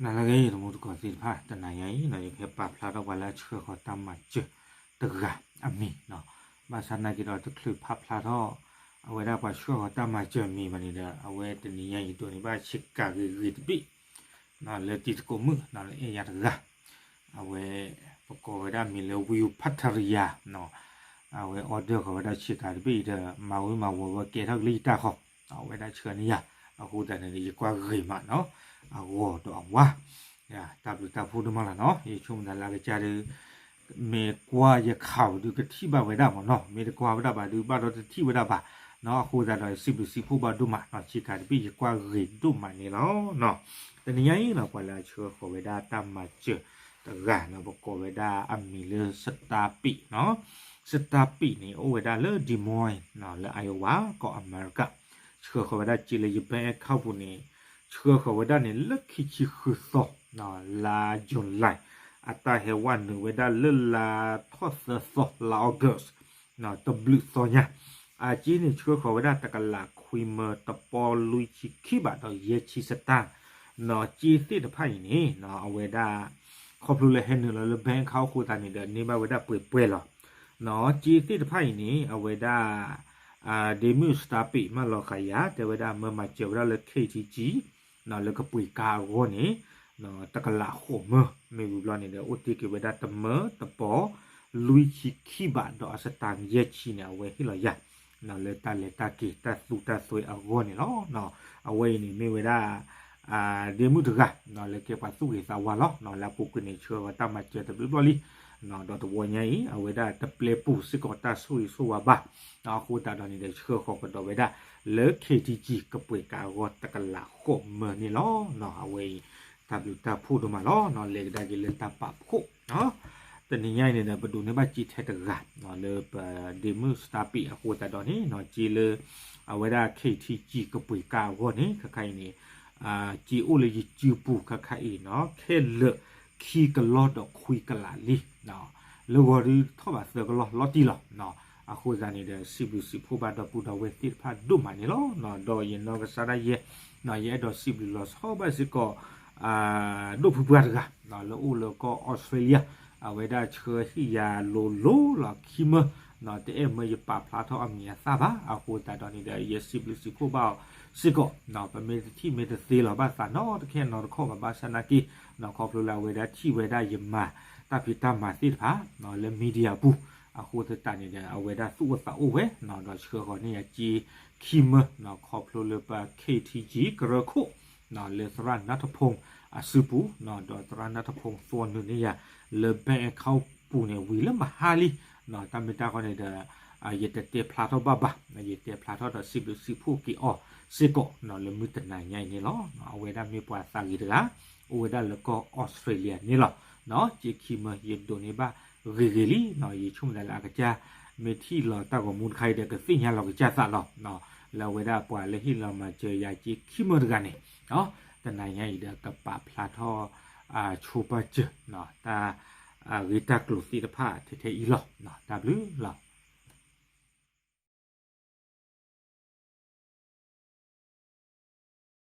နၤလၢအဂ့ၤ တံၤသကိးသ့ၣ်တဖၣ်, တနၤညါအံၤ ယကဟဲပာ်ဖျါထီၣ်ပှၤလၢအဆှၢဃီၤတၢ်မၤစၢၤတဂၤအမံၤ, ဘၣ်ဆၣ်နာ်က့ဒီးတချုးပာ်ဖျါထီၣ် အဝဲဒၣ်ပှၤဆှၢဃီၤတၢ်မၤစၢၤမံၤဘၣ်န့ၣ်ဒီး အဝဲတနံၤညါအံၤဒိးန့ၢ်ဘၣ်ဆ့ကၤဂ့ၤဂ့ၤတဘ့ၣ် လၢတံၤသကိးမုၣ်လၢအဲၣ်ယၤတဂၤ, အဝဲ ပကိးဝဲဒၣ်မံၤလၢ ဝံယိၤဖးထရံယၤ, အဝဲ order ဃီၤဝဲဒၣ်ဆ့ကၤတဘ့ၣ်အံၤဒီး မၤဝံၤမၤဝီၤဝဲကဲထီၣ်ကလံၤတၢ်ဃီ, အဝဲဒၣ်ဆှၢန့ၢ်ယၤ, အဃိသတးန့ၣ်ဒီး ယကွၢ်ဂ့ၤမးနီၤ, အဂီၤဒီးအဝါ တၢ်ဘျုးတၢ်ဖှိၣ်ဒိၣ်မးလီၤနီၤ, ယဆိကမိၣ်သးလၢအကစၢ်ဒီး မ့ၢ်ကွၢ်ယခးဝဲဒုးကထံၣ်ဘၣ်ဝဲဒၣ်မးနီၤ, မ့ၢ်တကွၢ်ဝဲဒၣ်ဘၣ်ဒုးဘၣ်ဒီးတထံၣ်ဝဲဒၣ်ဘၣ်နီၤ, အဃိသတးဒီးစံးဘျုးစံးဖှိၣ်ဘၣ်ဒိၣ်မးနီၤ, ဆ့ကၤတဘ့ၣ်ယကွၢ်ဂ့ၤဒိၣ်မးန့ၣ်လီၤနီၤ, တနံၤညါအံၤနီၤ ပှၤလၢအဆှၢဃီၤဝဲဒၣ်တၢ်မၤစၢၤတဂၤနီၤ, ပကိးဝဲဒၣ်အမံၤလၢ စတါပံးနီၤ, စတါပံးန့ၣ် အိၣ်ဝဲဒၣ်လၢ Des Moines နီၤ, လၢ Iowa ကီၢ်အမဲရကၤ, ဆှၢဃီၤဝဲဒၣ်စ့လၢယ bank account ပူၤန့ၣ် ဆှၢဃီၤဝဲဒၣ်န့ၣ် လၢခံဆံဃုသီ လါ July, အတၢ်ဟဲဝဲနုာ်ဝဲဒၣ်လၢလါထီၣ်သၢသီ လါ August တဘျုးသီညါ, အစ့န့ၣ် ဆှၢဃီၤဝဲဒၣ်တကလးခွံမၢတပီလွံၢ်ဆံခံဘးဒီးယဲၢ်ဆံစတၢၢ်နီၤ, စ့သ့ၣ်တဖၣ်အံၤန့ၣ် အဝဲဒၣ် ခီဖျိလၢဟဲနုာ်လီၤလၢ bank account အဃိသတးန့ၣ်ဒီး န့ၢ်ဘၣ်ဝဲဒၣ်ပှဲၤပှဲၤလီၤ. စ့သ့ၣ်တဖၣ်အံၤန့ၣ် အဝဲဒၣ် ဒ့မုၣ်စတါပံးမၢလီၤဃာ်ယၤ တဲဝဲဒၣ်မၢမၤစၢၤဝဲဒၣ်လၢ K T G လၢကပှ့ၤကါအဂီၢ်န့ၣ် တကလးဃိးမၢ, မ့ၢ်ဝံၤဘျီန့ၣ်ဒီး အိၣ်တ့ၢ်က့ၤဝဲဒၣ်တမၢတပီ လွံၢ်ဆံခံဘးဒီးအစတၢၢ်ယဲၢ်ဆံန့ၣ် အဝဲဟ့ၣ်လီၤယၤ လၢတၢ်လဲၤတၢ်က့ၤတၢ်သူတၢ်သွဲအဂီၢ်န့ၣ်လီၤ. အဝဲအံၤန့ၣ်မ့ၢ်ဝဲဒၣ် ဒ့မုၣ်တဂၤ လၢကဲပှၤသူၣ်ဂ့ၤသးဝါလီၤ. လၢအပူၤကွံာ်န့ၣ် ဆှၢဃီၤတၢ်မၤစၢၤတဘျုးဘျီလံ. ဒီးတဝီညါအံၤ အဝဲဒၣ်တပျဲပူၤစ့ၢ်ကီးတၢ်ဆိၣ်ဂ့ၤဆိၣ်ဝါဘၣ်. အဃိသတးဒီးန့ၣ်ဒီး ဆှၢဃီၤကဒီးဝဲဒၣ်လၢ K T G ကပှ့ၤကါအဂီၢ်တကလးဃိးမၢန့ၣ်လီၤ. အဝဲအံၤ တၢ်ဘျုးတၢ်ဖှိၣ်ဒိၣ်မးလီၤ. လဲၤကဒါက့ၤလၢတၢ်ပာ်ဖှိၣ် တနံၤညါအံၤန့ၣ်ဒီး ပဒိးန့ၢ်ဘၣ်စ့ထဲတဂၤ လၢပဒ့မုၣ်စတါပံးအဃိသတးဒီးန့ၣ် စ့လၢ အဝဲဒၣ် K T G ကပှ့ၤကါအဂီၢ်န့ၣ် ခါခါအံၤန့ၣ် စ့အိၣ်လၢယစုပူၤခါခါအံၤနီၤ ခဲလၢာ်ခံကလီၢ်ဒီးခွံကလးလံ. လၢဂီၤဒုးထီၣ်ဘးသၢကလီၢ်လီၤတံၢ်လီၤ. အဃိသတးန့ၣ်ဒီး စံးဘျုးစံးဖှိၣ်ဘၣ်ဒီပုၢ်ဒီဝဲၢ်သ့ၣ်တဖၣ်ဒိၣ်မးန့ၣ်လီၤ. ဒီးယနီၢ်ကစၢ်ဒၣ်ယဲ ယအဲၣ်ဒိးစံးဘျုးလီၤဆီဘၣ်စ့ၢ်ကီး ဒိၣ်ဖုပှၢ်တဂၤ လၢအိၣ်လၢကီၢ်အီစထြ့လယါ အဝဲဒၣ်ဆှၢဟ့ၣ်ယၤလိၤလိၤလီၤခံမၢ တအဲၣ်မၢယပာ်ဖျါထီၣ်အမံၤအသၣ်ဘၣ်. အဃိသတးဒီးန့ၣ်ဒီး ယစံးဘျုးစံးဖှိၣ်ဘၣ်အီၤစ့ၢ်ကီး ပမ့ၢ်တထံၣ်မ့ၢ်တသ့လီၤဘၣ်သးနီတခဲနီတခီၣ်ဘၣ် ဘၣ်ဆၣ်နာ်က့ ခီဖျိလၢအဝဲဒၣ်ထံၣ်ဝဲဒၣ်ယမၤတၢ်ဖံးတၢ်မၤသ့ၣ်တဖၣ် လၢ media အပူၤ အဃိသတးန့ၣ်ဒီး အဝဲဒၣ်သူၣ်အိၣ်သးအိၣ်ဝဲ ဒီးဆှၢဃီၤန့ၢ်ယၤစ့ခံမၢ ခီဖျိလၢပ K T G ကရၢခိၣ် လၢသရၣ်နါထဖူအစုပူၤ ဒီးသရၣ်နါထဖူသွီနုာ်န့ၢ်ယၤ လၢ bank account ပူၤန့ၣ် ဝံၤလၢမဟါလံ. တၢ်မ့ၢ်တၢ်ဃီန့ၣ်ဒီး ယတတဲဖျါထီၣ်ဘၣ်ဘၣ် ယတဲဖျါထီၣ်ဒီးစံးဘျုးစံးဖှိၣ်က့ၤအီၤစ့ၢ်ကီး လၢမုၢ်တနၤညါအံၤန့ၣ်လီၤ. အဝဲဒၣ်မ့ၢ်ပှၤသးဂ့ၤတဂၤ အိၣ်ဝဲဒၣ်လၢကီၢ်အီစထြ့လယါန့ၣ်လီၤ. စ့ခံမၢယဒိးန့ၢ်ဘၣ်ဂ့ၤဂ့ၤလံ. ယဆိကမိၣ်သးလၢအကစၢ် မ့ၢ်ထံၣ်လီၤတၢ်ဂီၤမူတခါအံၤဒီး ကသ့ၣ်ညါလီၤကစၢ်သးလီၤ. လၢအဝဲဒၣ်ပှၤလၢဟ့ၣ်လီၤမၤစၢၤယၤစ့ခံမၢတဂၤန့ၣ် တနၤညါအံၤဒီး ကပာ်ဖျါထီၣ် ဆိပာ်စၢၤ တၢ်ဂ့ၢ်တၢ်ကျိၤသ့ၣ်တဖၣ်ထဲထဲအံၤလီၤ. တၢ်ဘျုးလီၤ.